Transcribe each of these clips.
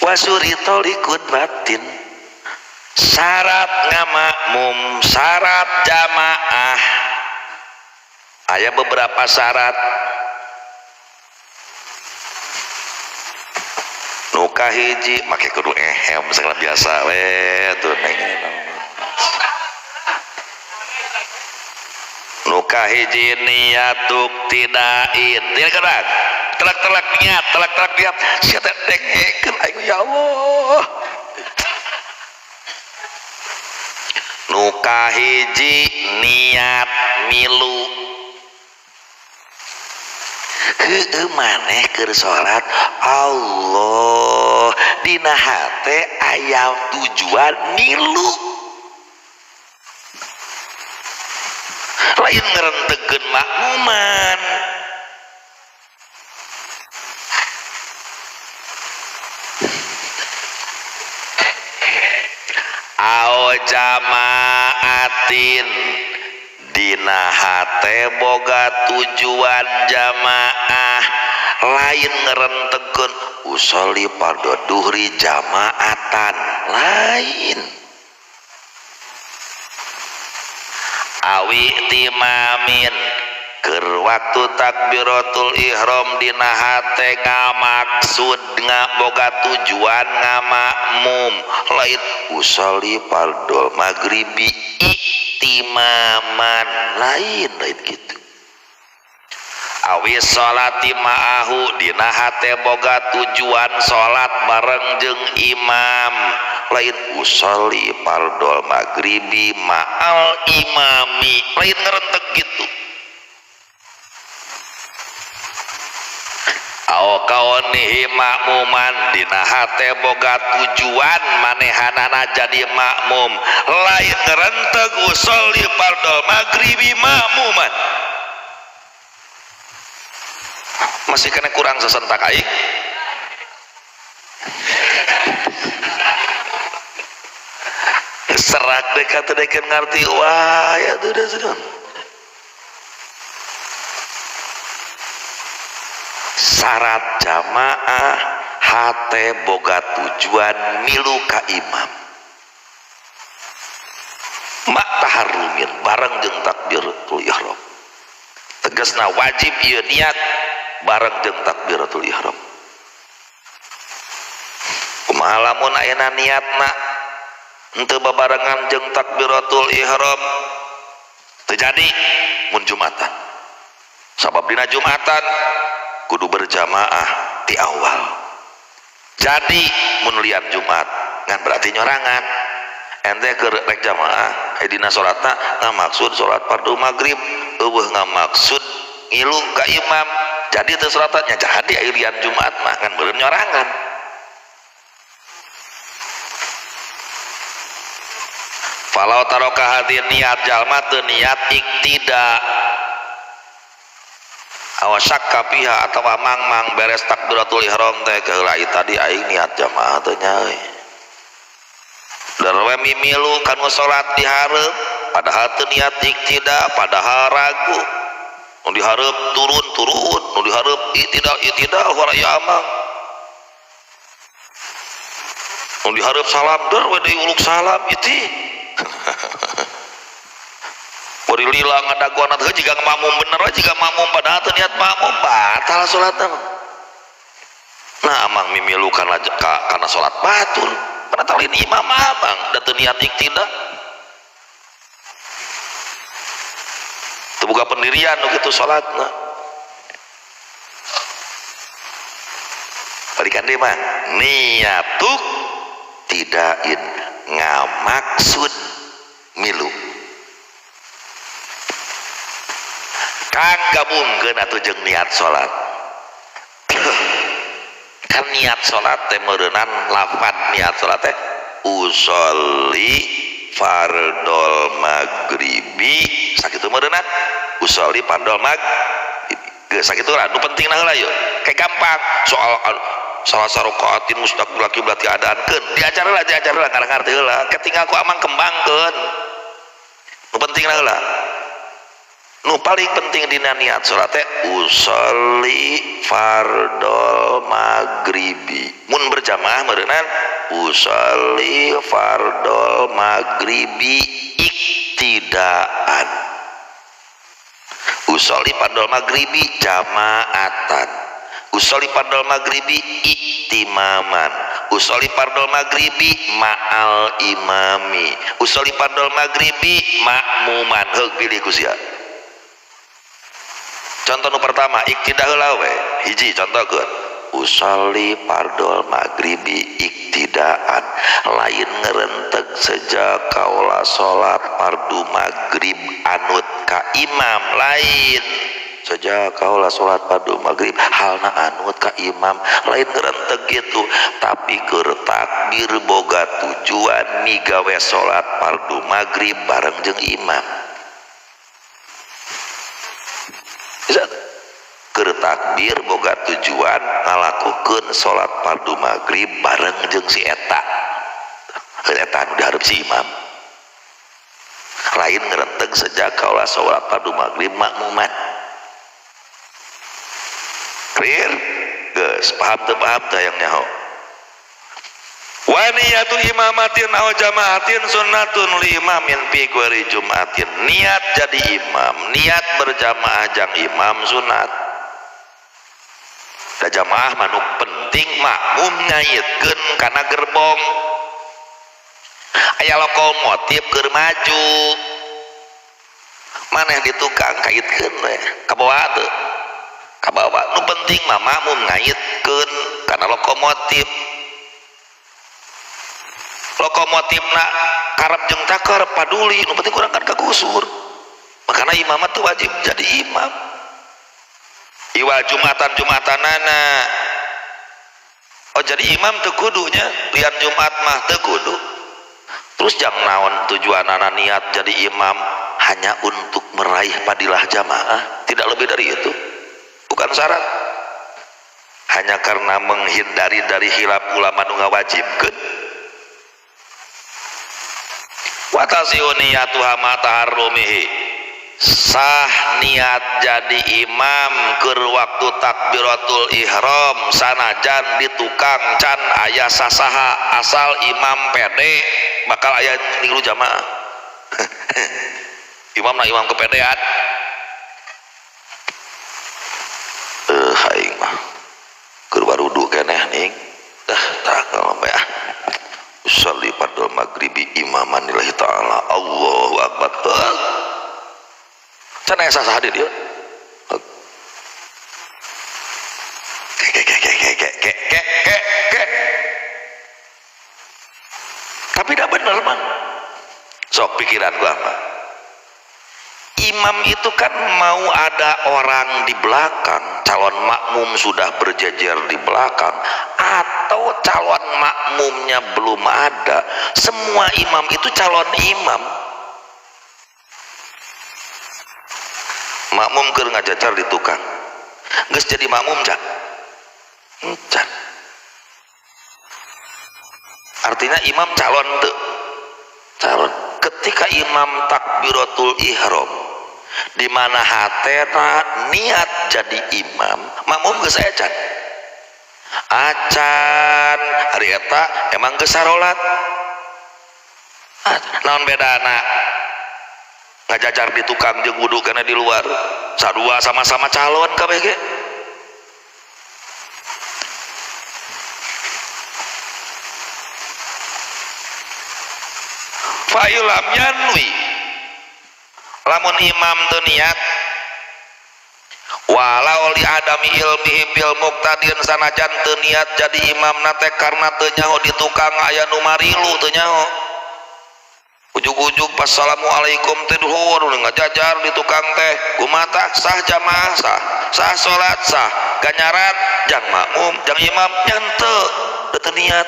Wasyurito liqudwatin, syarat ngamakmum, syarat jamaah aya beberapa syarat. Nu kahiji make kudu ehem segala biasa we tuh neng. Nu kahiji niatuk tidain tidak kadang telak-telak niat, telak-telak niat sia teh dengekeun aing ya Allah. Nu kahiji niat milu. Heueuh maneh keur salat Allah dina hate aya tujuan milu, lain ngerentegeun makmuman. Au jamaatin dina hate boga tujuan jamaah, lain ngerentegeun usolli fardhu duhri jamaatan, lain. Awi timamin keur waktu takbiratul ihram dina hate ngamaksud ngaboga tujuan ngamakmum, lain usolli fardhu maghribi iktimaman, lain lain gitu. Awi sholati ma'ahu dina hate boga tujuan salat bareng jeung imam, lain usolli fardhu maghribi ma'al imami, lain ngerentek gitu. Aw kaonihi makmuman dina hate boga tujuan manehanana jadi makmum, lain ngerentek usolli fardhu maghribi makmuman. Masih kena kurang sesentak aing. Serak deh kata deh kan ngerti wah ya tuh udah sudah. Syarat jamaah hate boga tujuan milu ka imam mak taharrumin bareng jeung takbiratul ihram. Tegasna wajib ieu niat bareng jeung takbiratul ihram. Kumaha lamun ayeuna niatna henteu babarengan jeung takbiratul ihram, teu jadi mun Jumatan. Sabab dina Jumatan kudu berjamaah di awal. Jadi mun lian Jumat ngan berarti nyorangan. Ente keur rek jamaah dina salatna ngamaksud salat fardu maghrib, eueuh ngamaksud ngilu ka imam. Jadi teu salatnya jadi aya lian Jumat mah ngan beureum nyorangan. Falau taroka hadin niat jalma teu niat iktida awas syakka fiha atawa mangmang beres takbiratul ihram teh keheula tadi aing niat jamaah teh nya euy. Darwe mimilu kanu salat di hareup padahal teu niat iktida, padahal ragu. Nu dihareup turun turun, nu dihareup itidal itidal waraya amang. Nu dihareup salam der we deui uluk salam itu. Bari lila ngadagoan teh jiga makmum bener we jiga makmum padahal teu niat makmum batal salatna. Nah amang mimilu kana kana salat batur, kana talin imam amang da teu niat iktida. Teu boga pendirian nu kitu salatna. Balikan deui mah niatuk tidain ngamaksud milu. Kang gabungkeun atuh jeung niat salat. Kan niat salat teh meureunan lafad niat salat teh usolli fardol maghribi sakitu meureunan usolli fardol maghribi. Geus sakitu lah nu pentingna heula yeuh. Kayak gampang soal salah sarokaatin mustaqbil kiblat keadaankeun diajar heula diajar heula ngarang-ngarti heula ketinggal ku amang kembangkeun. Nu pentingna heula. Nu paling penting dina niat salat teh usolli fardol maghribi. Mun berjamaah jamaah meureunnan usolli fardol maghribi iktidaan, usolli fardol maghribi jamaatan, usolli fardol maghribi iktimaman, usolli fardol maghribi ma'al imami, usolli fardol maghribi makmuman. Heug pilih ku sia. Contoh nu pertama iktidah heula we, hiji contohkeun usolli fardol maghribi iktidaan, lain ngerenteg sejak kaula salat fardu maghrib anut ka imam, lain sejak kaula salat fardu maghrib halna anut ka imam, lain ngerenteg gitu, tapi keur takbir boga tujuan migawe salat fardu maghrib bareng jeung imam. Bisa keur takbir boga tujuan ngalakukeun salat fardu maghrib bareng jeung si eta, eta anu dihareup si imam, lain ngerenteg sejak kaula salat fardu maghrib makmuman. Clear? Geus paham teu paham teh yang nyaho? Wa niyatu imamatin aw jamaatin sunnatun li imamin fi ghairi jumatin. Niat jadi imam, niat berjamaah jang imam sunat. Da jamaah mah nu penting makmum ngaitkeun kana gerbong. Aya lokomotif keur maju. Maneh di tukang kaitkeun we, kabawa teu? Kabawa. Nu penting mah makmum ngaitkeun kana lokomotif. Lokomotifna karep jeung takarep paduli, nu penting kurang kan kagusur. Makana imamat tuh wajib jadi imam. Iwa jumatan jumatanana. Oh jadi imam teu kudunya, lian Jumat mah teu kudu. Terus jang naon tujuanana niat jadi imam hanya untuk meraih fadilah jamaah, tidak lebih dari itu. Bukan syarat. Hanya karena menghindari dari khilaf ulama nu ngawajibkeun. Wa tasiu niyatuha ma taharrumihi. Sah niat jadi imam keur waktu takbiratul ihram sanajan di tukang can aya sasaha, asal imam pede bakal aya ngilu jamaah. Imam na imam kepedean. Aing mah keur barudu keneh ning. Dah tah ngomong ah. Usolli fardhu maghribi imaman lillahi ta'ala. Allahu akbar. Can aya sasaha di dieu. Ke ke ke ke ke ke ke ke ke. Tapi dah bener mang. Sok pikiran gua mah. Imam itu kan mau ada orang di belakang, calon makmum sudah berjejer di belakang, atau calon makmumnya belum ada. Semua imam itu calon imam. Makmum keur ngajajar di tukang. Geus jadi makmum can? Can. Artinya imam calon teu? Calon. Ketika imam takbiratul ihram, di mana hatena niat jadi imam, makmum geus aya can? Acan. Hari eta emang geus sarolat. Naon bedana? Ngajajar di tukang jeung wudu kana di luar. Sadua sama-sama calon kabeh ge. Fa ilam yanwi, lamun imam teu niat, walau li adami ilmihi bil muqtadin, sanajan teu niat jadi imam nate karena teu nyaho di tukang aya nu marilu, teu nyaho. Ujug-ujug pas assalamualaikum teh duhur ngajajar di tukang teh, kumaha sah jamaah sah, sah salat sah, ganyaran jang makmum jang imam nyante teu niat.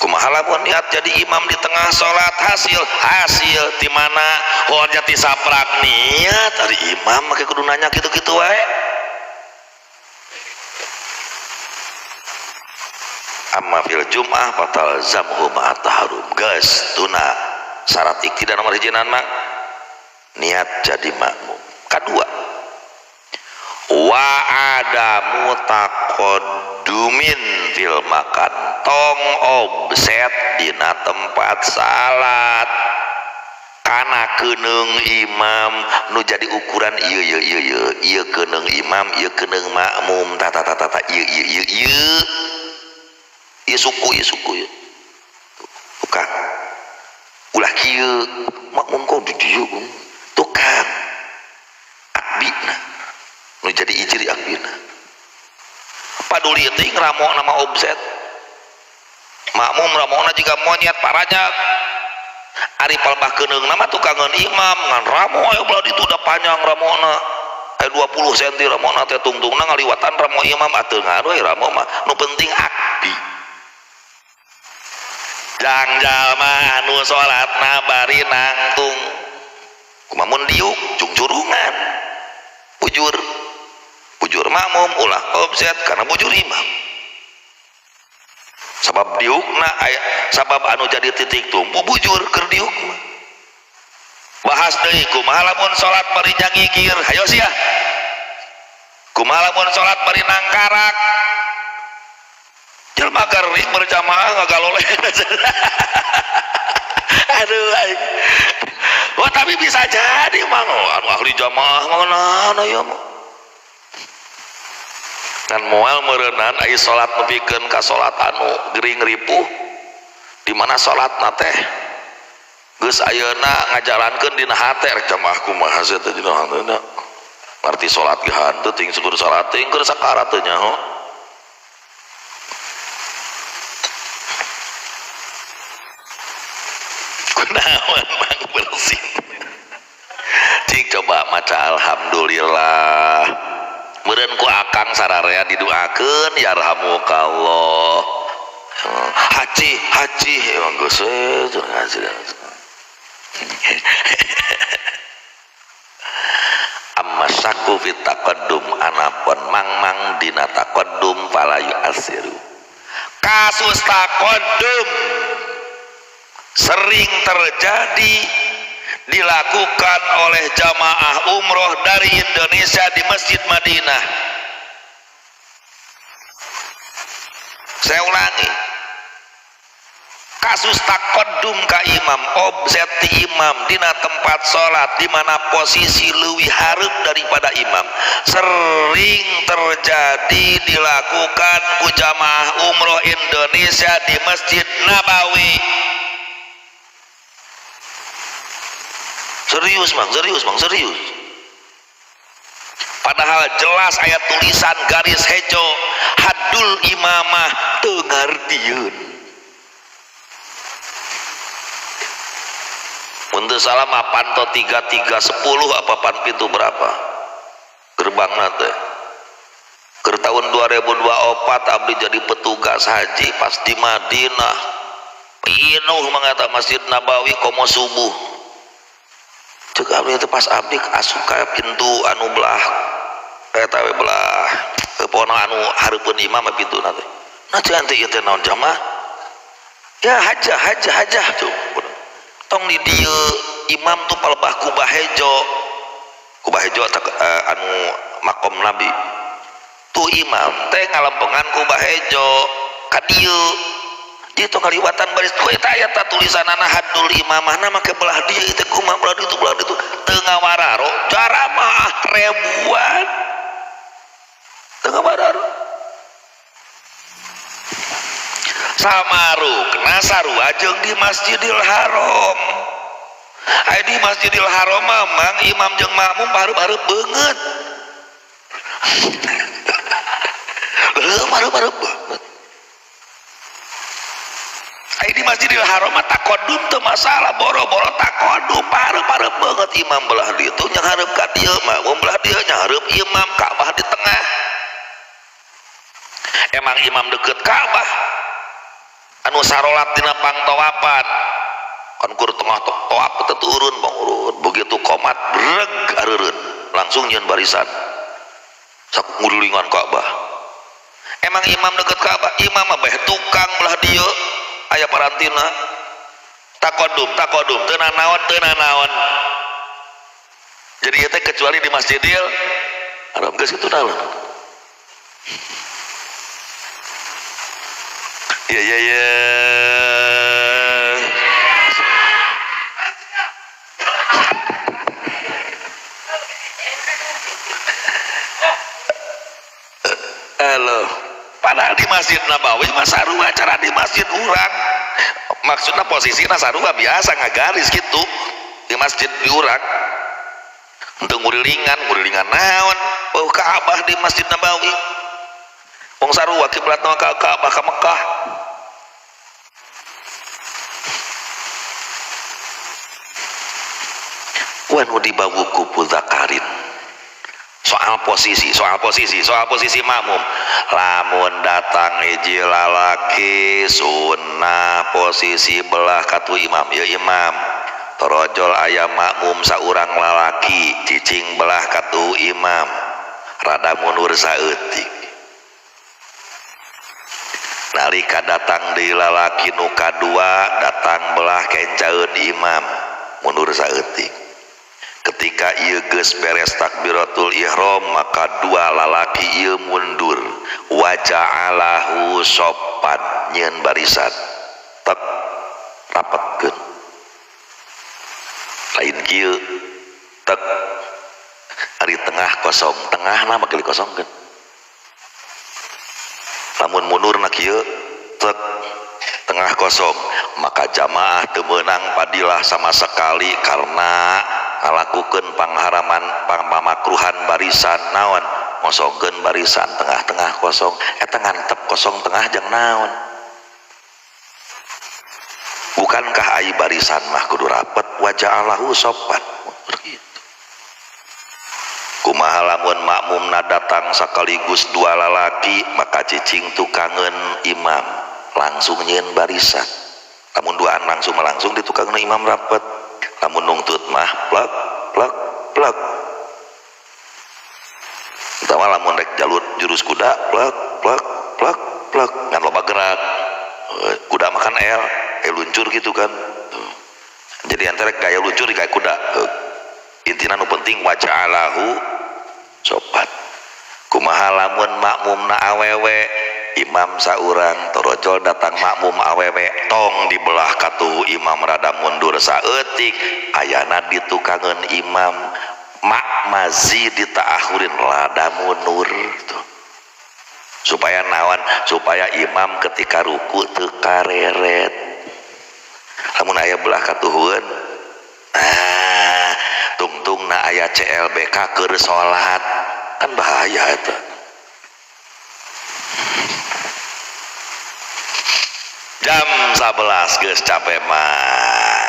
Kumaha lamun niat jadi imam di tengah salat, hasil hasil di mana? Oh jati saprak niat dari imam make kudu nanya kitu-kitu wae. Amma fil jum'ah fatal zamhu ma'a taharum. Geus tuna syarat iktida nomor hijinan mah niat jadi makmum. Kadua, wa adamu taqaddumin fil makan, tong obset dina tempat salat kana keuneng imam nu jadi ukuran ieu ieu ieu ieu ieu keuneng imam, ieu keuneng makmum, tata tata tata ieu ieu ieu ieu ieu suku ieu suku ieu tukang ulah kieu makmum kok di dieu tukang akbina nu jadi ijri akbina paduli teuing ramo nama obset makmum ramona juga monyet paranyak ari palbah keuneng nama tukangeun imam ngan ramo aya belah ditu da panjang ramona aya 20 cm ramona teh tungtungna ngaliwatan ramo imam atuh ngaruh ramo mah nu penting akbi jang jalma anu salatna bari nangtung kumaha mun diuk jungcurungan bujur bujur makmum ulah obset karena bujur imam sabab diukna sabab anu jadi titik tumpu bujur keur diuk mah bahas deui kumaha lamun salat bari nyangigir hayo sia kumaha lamun salat bari nangkarak jelema gering berjamaah ngagaloleh aduh aing. Wah tapi bisa jadi mang anu ahli jamaah mah naon ieu mah dan moal meureunan ai salat nepikeun ka salat anu gering ripuh di mana salatna teh geus ayeuna ngajalankeun dina hate rek jamaah kumaha sih teh dina hatena ngarti salat ge hanteu ting syukur salat ting keur sakarat teh nyaho kunaon mang bersin cik coba maca alhamdulillah meureun ku akang sararea diduakeun yarhamukallah haji haji emang geus haji amma syakku fi taqaddum anapun mangmang dina taqaddum fala yu'asiru. Kasus taqaddum sering terjadi dilakukan oleh jamaah umroh dari Indonesia di Masjid Madinah. Saya ulangi, kasus taqaddum ka imam, obset ti imam dina tempat salat di mana posisi leuwih hareup daripada imam sering terjadi dilakukan ku jamaah umroh Indonesia di Masjid Nabawi. Serius bang, serius bang, serius. Padahal jelas ayat tulisan garis hejo hadul imamah teu ngartieun. Mun teu salah mah panto 3310 apa pan pintu berapa gerbangna teh. Keur tahun 2024 abdi jadi petugas haji pas di Madinah. Pinuh mangata Masjid Nabawi komo subuh. Cek abdi teh pas abdi asup ka pintu anu belah eta we belah pono anu hareupeun imam pintuna teh. Nah cenah teh ieu teh naon jamaah? Ya hajah hajah hajah tuh. Tong di dieu imam tuh palebah kubah hejo. Kubah hejo tak, anu makom nabi. Tuh imam teh ngalempengan kubah hejo ka dieu. Dia tuh ngaliwatan baris tuh eta aya tulisanana hadul imamahna make belah dieu teh kumaha belah ditu belah ditu teu ngawararo jaramah ribuan teu ngawararo samarukna sarua jeung di Masjidil Haram. Aya di Masjidil Haram mah mang imam jeung makmum hareup-hareup beungeut. Hareup-hareup beungeut. Aya di Masjidil Haram mah taqaddum teu masalah, boro-boro taqaddum hareup-hareup beungeut imam belah ditu nyanghareup ka dieu, makmum belah dieu nyanghareup imam, Ka'bah di tengah. Emang imam deket Ka'bah anu sarolat dina pangtawapan kan kur tengah tawaf teh turun bang urut begitu komat breg areureun langsung nyeun barisan sak ngulilingan Ka'bah. Emang imam deket Ka'bah, imam mah beh tukang belah dieu aya parantina taqaddum taqaddum teu nanaon teu nanaon. Jadi ieu teh kecuali di Masjidil Haram geus kitu naon. Ya ya ya. Halo. Padahal di Masjid Nabawi mah sarua cara di masjid urang. Maksudna posisina sarua biasa ngagaris gitu di masjid di urang. Untuk ngurilingan naon? Bau Ka'bah di Masjid Nabawi. Wong sarua kiblatna ka Ka'bah ka Mekah. Wa nu dibawu ku zakarin. Soal posisi, soal posisi, soal posisi makmum. Lamun datang hiji lalaki sunnah posisi belah katu imam, ya imam. Torojol aya makmum saurang lalaki cicing belah katu imam. Rada mundur saeutik. Nalika datang deui lalaki nu kadua datang belah kencaeun imam, mundur saeutik. Ketika ieu geus beres takbiratul ihram maka dua lalaki ieu mundur, wa ja'alahu sopan nyieun barisan tek rapetkeun, lain kieu tek ari tengah kosong, tengahna make dikosongkeun. Lamun mundurna kieu tek tengah kosong, maka jamaah teu meunang padilah sama sekali karena ngalakukeun pangharaman pangpamakruhan barisan naon, ngosongkeun barisan tengah-tengah kosong, eta ngantep kosong tengah jang naon. Bukankah ai barisan mah kudu rapet, wa ja'alahu sopan gitu. Kumaha lamun makmumna datang sekaligus dua lalaki maka cicing tukangeun imam langsung nyieun barisan. Lamun duaan langsung langsung ditukangeun imam rapet. Lamun nungtut mah plek plek plek. Pertama lamun rek jalur jurus kuda plek plek plek plek ngan loba gerak. Kuda makan L, luncur gitu kan. Jadi antara gaya luncur gaya kuda. Intina nu penting waja'alahu sopan. Kumaha lamun makmumna awewe, imam saurang torojol datang makmum awewe tong dibelah katu imam rada mundur saeutik, ayana ditukangeun imam mak mazi ditaahurin rada mundur tuh. Supaya naon? Supaya imam ketika ruku teu kareret. Lamun aya belah katuhun, ah tungtungna aya CLBK keur salat kan bahaya eta. Jam 11 geus capek mah.